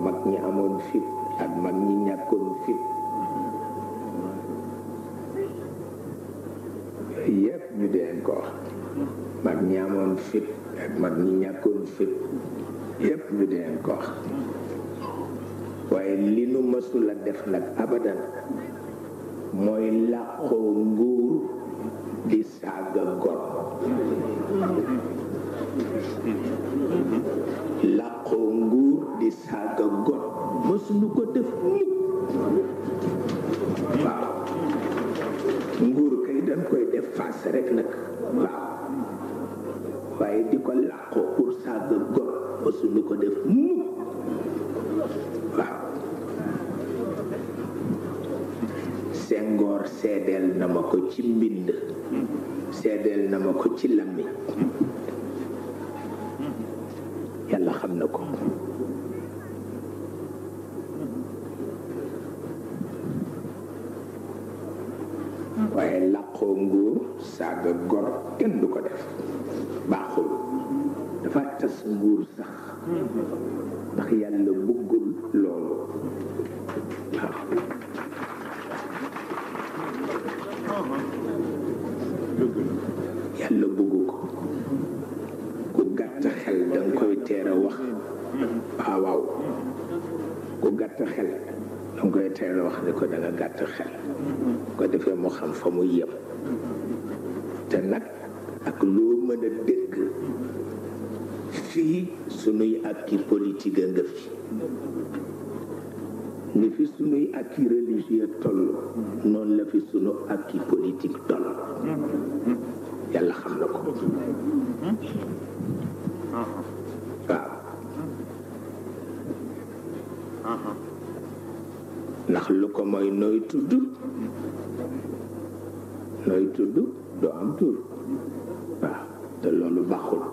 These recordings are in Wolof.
mag ñi amoon fit ak mag ñi ñàkkoon fit yépp ñu di leen ko wax mag ñi amoon fit ak mag ñi ñàkkoon fit yépp ñu di leen ko wax waaye li nu mësula def nag abadan mooy làqoo nguur di saaga gor làqoo nguur di saaga gor mësuñu ko def mukk waaw nguur kay dañ koy def face rek nag waaw waaye di ko làqoo pour saaga gor mësuñu ko def mukk waaw Senghor seedeel na ma ko ci mbind seedeel na ma ko ci làmmiñ yàlla xam na ko waaye làqoo nguur saaga gor kenn du ko def baaxul dafa tas nguur sax ndax yàlla bëggul loolu waaw yàlla bëggu ko ku gàtt xel danga koy teel a wax waaw waaw ku gàtt xel danga koy teel a wax ni ko danga gàtt xel ko defee mu xam fa mu yem te nag ak loo mën a dégg fii sunuy acquis politique a nga fi ni fi sunuy acquis religieux toll noonu la fi sunu acquis politique toll yàlla xam na ko waaw ndax lu ko mooy nooy tudd doo am tur waaw te loolu baaxul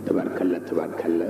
tabarkalla